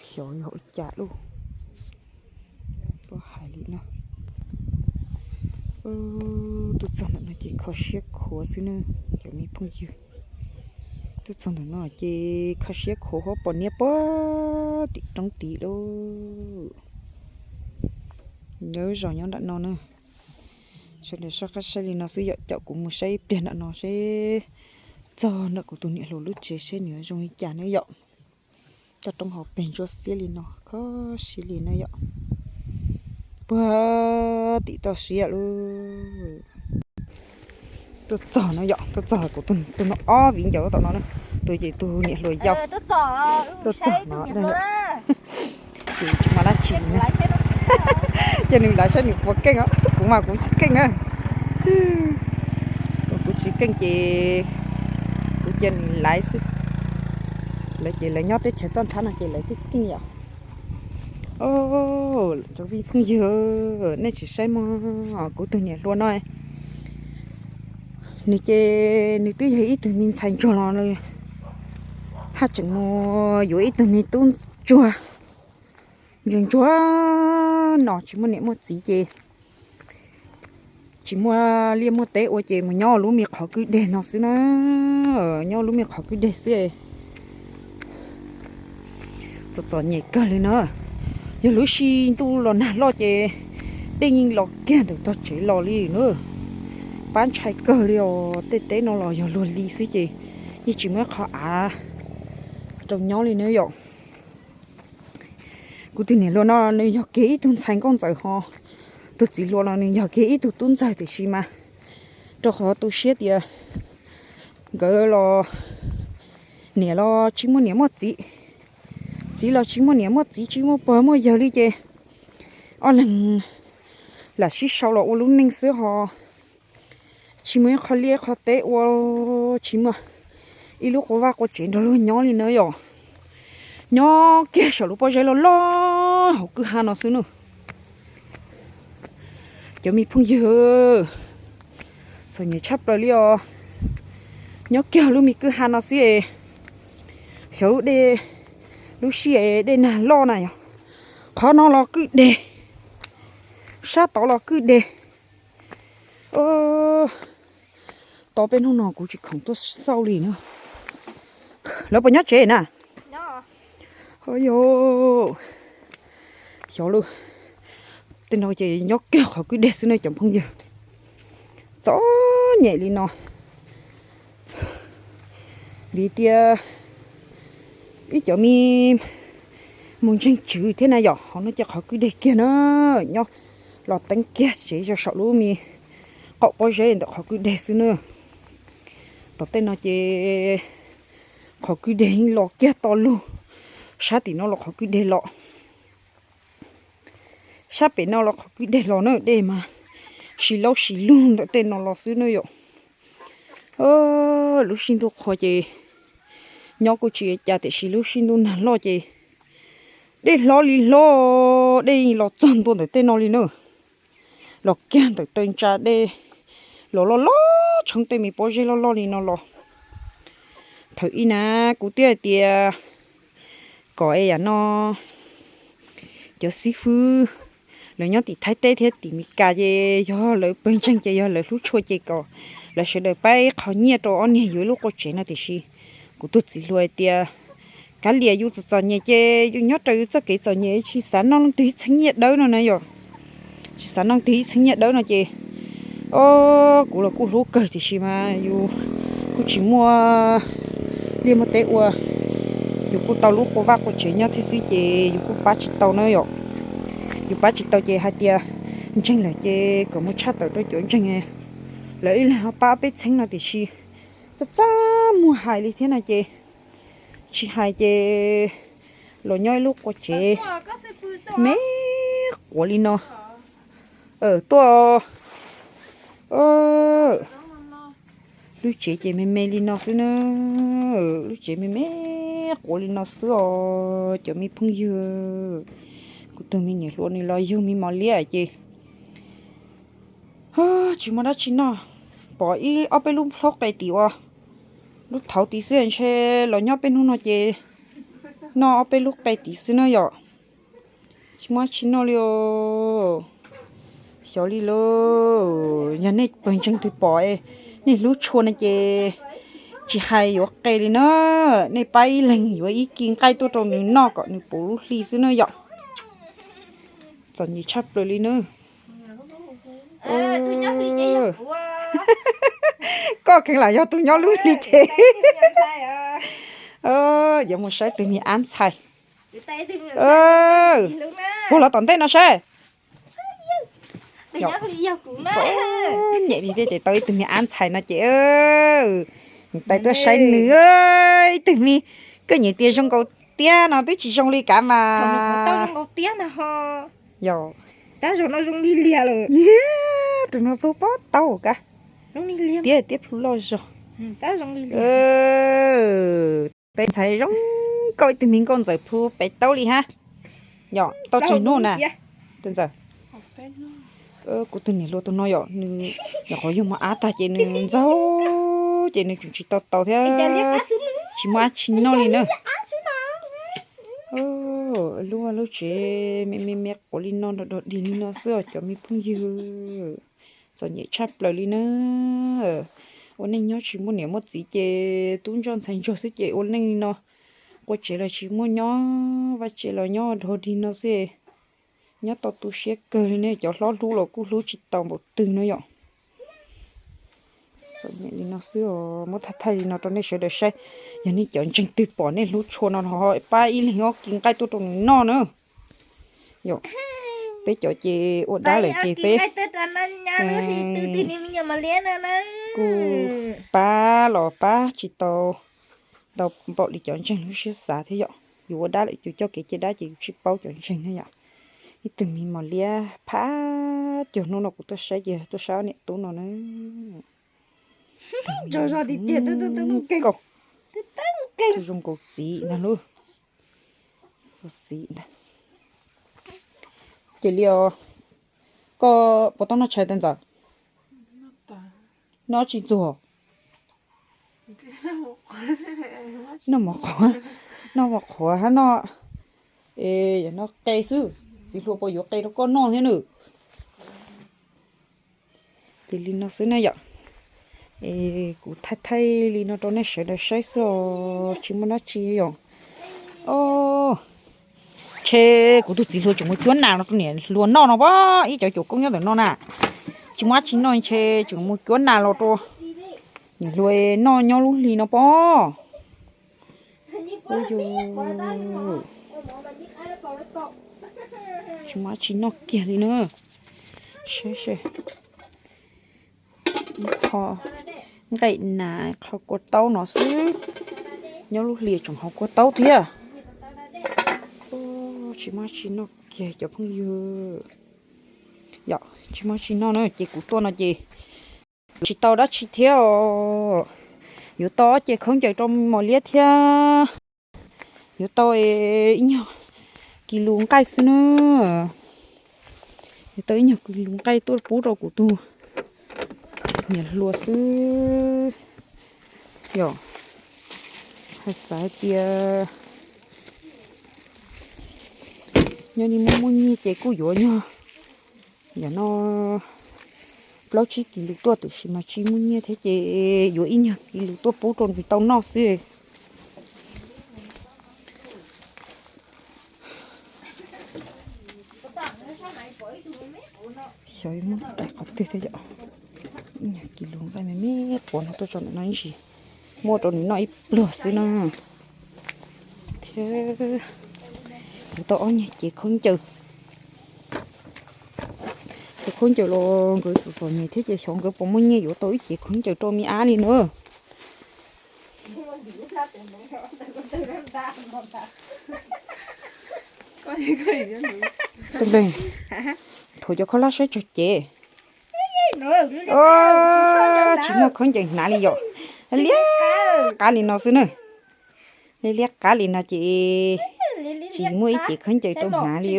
Xyov yog ua cas lub, pab hais li no. Tuaj txog ntawm no ces kho siab khuav xwb na, cov me phooj ywg. Tuaj txog ntawm no ces kho siab khuav huab pos niab puag tim roob tid lauj. Nyob zos nyob nram no na. Sawv daws soj qab saib li no xwb yom, caum kuv mus saib ib pliag nram no seb txog nram kuv tus niam hluas lub tsev seb nws zoo li cas na yom. Toj roob hauv pes ntsuab xiab li no, kho siab li na yom. Puag tim toj siab lauj. Tuaj txog no yom, tuaj txog kuv tus no ob viv ncaus tom no na. Tus ces tus niam hluas yau. Tuaj txog no ces tsis muaj dab tsi na. Cia nws laiv saib nws puas keej os, kuv mas kuv tsis keej na. Kuv tsis keej ces kuv cia nws laiv xwb. Lawv ces lawv nyob teb chaws toj ntxhab no ces lawv thiaj keej yom. Cov phooj ywg, nej tsis saib mog, kuv tus niam hluas no, nws ces nws twb yog ib tug me ntxhais ntsuag los nws haj tseem mus yuav ib tug me tub ntsuag ntsuag ntsuag no tsis muaj niam muaj txiv ces tsis muaj liaj muaj teb ua ces mus nyob lub me qhov kwj deg no xwb na. Nyob lub me qhov kwj deg xwb. Txom txom nyem kawg li na. Yog lub sij ntuj los nag loj ces dej yeej los kiag ntawm tog tsev los li na. Pab ntshai kawg li os, tej teb no los yog luag li xwb ces yeej tsis muaj ib qho av rau nyob li na yom. Kuv tus niam hluas no nws yog kiag ib tug ntxhais nkauj ntxawm ho, tus txiv hluas los nws yog kiag ib tug tub ntxawg tiam sis mas rau qhov tu siab tias nkawd los niam los tsis muaj niam muaj txiv, txiv los tsis muaj niam muaj txiv, tsis muaj pog muaj yawg li ces ob leeg lam sib sau los ua lub neej xwb ho tsis muaj ib qho liaj qho teb ua, tsis muaj ib lub qua vaj qua tsev nrog luag nyob li na yom. Nyob kiag saum lub pob zeb loj loj hauv kwj ha no xwb na. Cov me phooj ywg, txom nyem tshaj plaws li os. Nyob kiag lub me kwj ha no xwb es xyov lub dej, lub sij es dej nag loj na yom. Qhov no los kwj deg, sab tod los kwj deg. Tos peb hnub no kuv tsis khoom tuaj xauj li na. Lawv puas nyob tsev na? Yog, xyov lawm. Tej no ces nyob kiag qhov kwj deg xwb na cov phooj ywg. Txom nyem li no vim tias ib cov me mus ntseeg tswv thiab na yom, hauv no ces qhov kwj deg kiag na, nyob los teeb kiag tsev yog saum lub me qaum pob zeb ntawm qhov kwj deg xwb na. Tom tej no ces qhov kwj deg yeej los kiag to lug, sab tim no los qhov kwj deg los, sab pem no los qhov kwj deg los na, dej mas si laub si lug ntawm tej no los xwb na yom. Lub sij ntuj qhua ces nyob kuj tsis ua cas tiam sis lub sij ntuj nag loj ces dej hlob li hlob, dej yeej los txog ntua ntawm tej no li na. Los kiag ntawm taw ntsa dej los loj loj tshoob tej me pob zeb loj loj li no los. Thaum ub na kuv twb hais tias kom es yam no cov xib fwb lawv nyob tim Thaib teb thiab tim Meskas ces yog lawv pawg ntseeg ces yog lawv hlub tshua ces kom lawv sawv daws pab ib qho nyiaj rau ob niag yuav ib lub qua tsev no tiam sis kuv tus txiv hluas hais tias kav liam yus txom txom nyem ces yus nyob raws yus txoj kev txom nyem, tsis xav noj leej twg ib txheeb nyiaj dawb no na yom. Tsis xav noj leej twg ib txheeb nyiaj dawb no ces o kuv los kuj hlub kawg tiam sis mas yus kuj tsis muaj liaj muaj teb ua, yus kuj tau lub qua vaj qua tsev nyob thiab xwb ces yus kuj pab tsis tau na yom. Yus pab tsis tau ces hais tias ntseeg lawm ces kom mus tshaj tawm rau cov ntseeg, lawv ib leeg ho pab peb txheeb no tiam sis txaj txaj muag hais li thiab no ces tsis hais ces los nyob ib lub qua tsev me quav li no. Tuaj, lub tsev ces me me li no xwb na. Lub tsev me me quav li no xwb os cov me phooj ywg. Kuv tus me niam hluas nws los yug me mos liab ces tsis muaj dab tsi noj, pom ib ob peb lub plhaub qe tim ua Lub thaud tid xwb ntshe los nyob peb hnub no ces noj ob peb lub qe tid xwb na yom. Tsis muaj dab tsi noj li os. Xyov li lauj, yog nej pawg ntseeg twg pom nej hlub tshua no ces tsis hais yuav qe li na, nej pab ib leeg yuav ib kis nqaij tuaj rau nws noj kom nws puv lub hli xwb na yom. Txom nyem tshaj plaws li na. Koj kheev lam yog tus nyob lub hli ces yuav mus saib tus me ab ntxhais puag los tom ntej no saib. Nyem li thiab ces tau ib tug me ab ntxhais no ces niam tais tuaj saib nws. Ib tug me, koj nyiam tias zoo nkaus tiag no twb tsis zoo li kav mas. Yog, tus no plhu pob tau kav, tiab tiab plhu loj zog. Tus ntxhais zoo nkauj, ib tug me nkauj ntxawm plhu pem taub li hab. Yog tau tsawg hnub na? Tus ntxawm, kuv tus niam hluas tus no yom, nws nyuam qhuav yug mos ab tag ces nws ntxaug ces nws tseem tsis tau tau thiab, tsis muaj dab tsi noj li na. Lub vaj lub tsev me me me quav li no nrog dog dig li no xwb os cov me phooj ywg. Txom nyem tshaj plaws li na. Ua neej nyob tsis muaj niam muaj txiv ces tub ntsuag ntxhais ntsuag xwb ces ua neej li no. Qua tsev los tsis muaj nyob, vaj tsev los nyob dog dig no xwb. Nyob tau tu siab kawg li ne, cov hlob hlub los kuj hlub tsis tau npaum twg no yom. Txom nyem li no xwb os, muab thaij thaij li no rau nej sawv daws saib. Yog nej cov ntseeg twg pom nej hlub tshua no ho pab ib leeg ob kis nqaij tuaj rau nws noj na. Yog peb cov ces ua dab lawm ces peb kuj pab los pab tsis tau ntau npaum li cov ntseeg lub siab xav thiab yom. Yus ua dab lawm yus coj kev cai dab ces yus tsis paub cov ntseeg na yom. Ib tug me mos liab phab cog hnub no kuv tuaj saib ces tuaj saib ob niam tub no na. Zoo nkaus txiv ntag lauj. Txiv ntag. Ces li os, koj puas tau noj tshais tais ntxawm? Noj tsis ntxuag. Noj mov qhuav, noj mov qhuav hab noj, noj qe xwb. Txiv hluas puas yuav qe rau koj noj thiab nws? Ces li no xwb na yom. Es kuv thaij thaij li no rau nej sawv daws saib xwb os, tsis muaj dab tsi yom. Ntshe kuv tus txiv hluas tseem mus cuab nas los rau niam hluas noj no pob, ib cov cuam koob nyob ntawm no na. Tsis muaj dab tsi noj ntshe tseem mus cuab nas los rau niam hluas noj nyob lub hli no pob. Tsis muaj dab tsi noj kiag li na. Saib seb, ib qho nqaij nas, qho kua taub no xwb. Nyob lub hli tseem haus kua taub thiab. Tsis muaj dab tsi noj kiag cov phooj ywg. Yom, tsis muaj dab tsi noj na ces kuv tuaj no ces tsis tau dab tsi thiab os. Yuav tau ob ce khaub ncaws rau mos liab thiab. Yuav tau ib nyuag kis lus nqaij xwb na. Yuav tau ib nyuag kis lus nqaij tuaj pub rau kuv tus niam hluas xwb. Yog hais xav hais tias nyob li muaj muaj nyiaj ces kuj yuav nyuag, yam no plaub tsib kis lus tuaj, tiam sis mas tsis muaj nyiaj thiab ces yuav ib nyuag kis lus tuaj pub rau nws tau noj xwb. Xyov muab tais qhov twg thiab yom. Ib nyuag kis lus nqaij me me quav no tuaj tso ntawm no ib ntsis, muab rau nws noj ib pluag xwb na. Thiab yuav tau ob nyuag cev khaub ncaws. Ces khaub ncaws los nkawd txom txom nyem thiab ces xyov nkawd puas muaj nyiaj yuav tau ib cev khaub ncaws rau me ab li na. Thuam cov khaub hlab saib tsawg cev. Tsis muaj khaub ncaws hnav li yom. Liab qab li no xwb na. Liab liab qab li no ces tsis muaj ib cev khaub ncaws tau hnav li.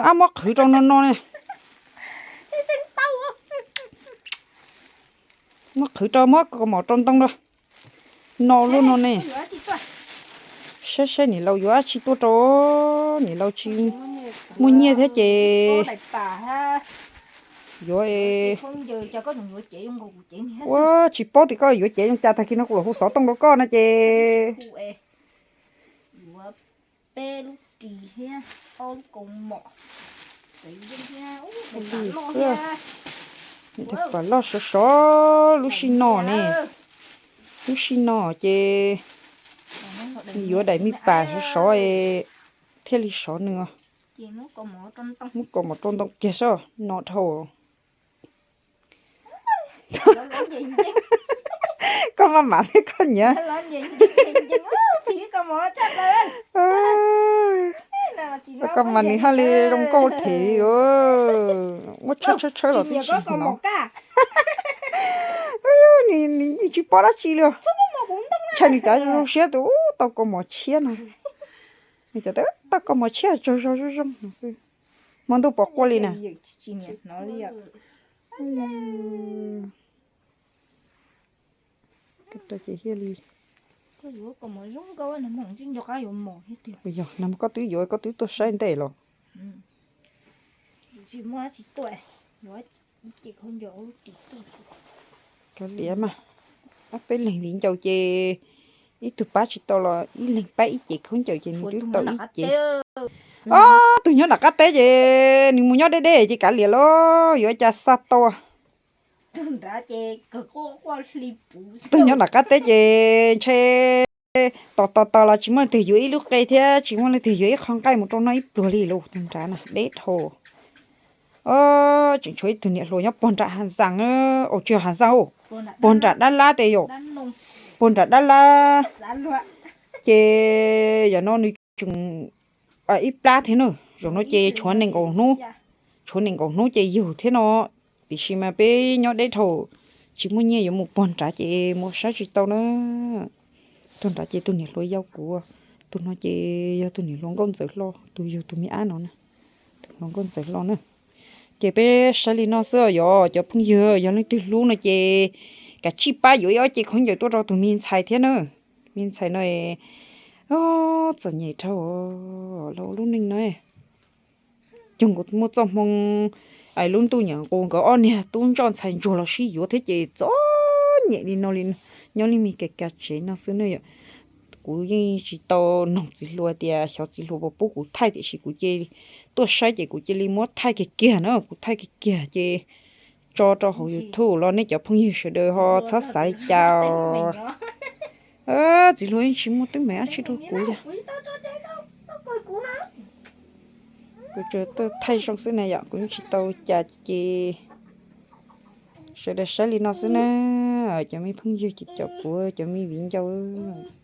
Ab, muab qhwv rau no no ne. Muab qhwv rau, muab kaus mom rau ntoo rau. No lub no ne. Saib saib niam laus yuav dab tsi tuaj rau, niam laus tsis muaj nyiaj thiab ces yuav, ua tsis paub tias koj yuav cev zoo cas, tag kis no kuv los hu xov tooj rau koj no ces pab loj sov sov lub sij no ne. Lub sij no ces yuav daim me pas sov sov thiaj li sov nws. Muab kaus mom rau ntoo kiag soj no dhau. Koj maj mam thiab koj nyiam. Koj mas nws haj li zoo nkauj them li. Muab tshawb tshawb tshawb los twb tsis hnov. Nws yeej tsis paub dab tsi li. Ntshai nws cav zoo siab tus tau kaus mom tshiab no. Nws cav tau kaus mom tshiab tsaug zog zoo zoo no xwb. Hmo ntuj pom quaj li na. Ces thiaj li, yog no koj twb yuav, koj twb tuaj saib ntej los. Kav liam mas, ob peb leeg viv ncaus ces ib tug pab tsis tau los ib leeg pab ib cev khaub ncaws ces nws twb tau ib cev. Ob tug nyob nram qab teb ces nws mus nyob deb deb ces kav liam los yuav cas xa tau. Tug nyob nram qab teb ces ntshe tos tos tos los tsis muaj leej twg yuav ib lub qe thiab tsis muaj leej twg yuav ib qho nqaij mus rau noj ib pluag li lauj. Tug nrad na deb dhau. Tseem tshuav ib tug niam hluas nyob pog nram Hav Xas, au tsis yog Hav Xas, pog nram Dab Lab tes yom, pog nram Dab Lab. Ces yam no nws tseem ib plab thiab na, zaum no ces tshuav nees nkaum hnub, tshuav nees nkaum hnub ces yug thiab no. Tiam sis mas peb nyob deb dhau, tsis muaj nyiaj yuav mus pog nrad ces mus saib tsis tau na. Tug nrad ces tus niam hluas yau kuv, tus no ces yog tus niam hluas nkauj ntxawm hlo, tus yug tus me ab no na, tus hluas nkauj ntxawm hlo na. Ces peb saib li no xwb os, yog cov phooj ywg yog leej twg hlub no ces kav tsij pab yuav ib ob cev khaub ncaws tuaj rau tus me ntxhais thiab na. Me ntxhais no txom nyem dhau los ua lub neej no. Cog nkaus muaj txoj hmoo, lub ntuj nyuam qhuav nkawd ob niag tub ntsoj ntxhais ntsuag los sib yuav thiab ces txom nyem li no li, nyob li me ka ka tsev no xwb ne yom. Kuv yeej tsis tau noog txiv hluas tias xyov txiv hluas puas pub kuv thaij tiam sis kuv cia li tuaj saib ces kuv cia li muab thaij kiag kiag na, kuv thaij kiag kiag ces tso rau hauv YouTube los nej cov phooj ywg sawv daws ho txhob xav li cas. Txiv hluas yeej tsis muaj teeb meem dab tsi rau kuv li. Kuv tsuas tuaj thaij zoo xwb na yom, kuv yeej tsis tau cas ces sawv daws saib li no xwb na. Cov me phooj ywg, cov kuv cov me viv ncaus.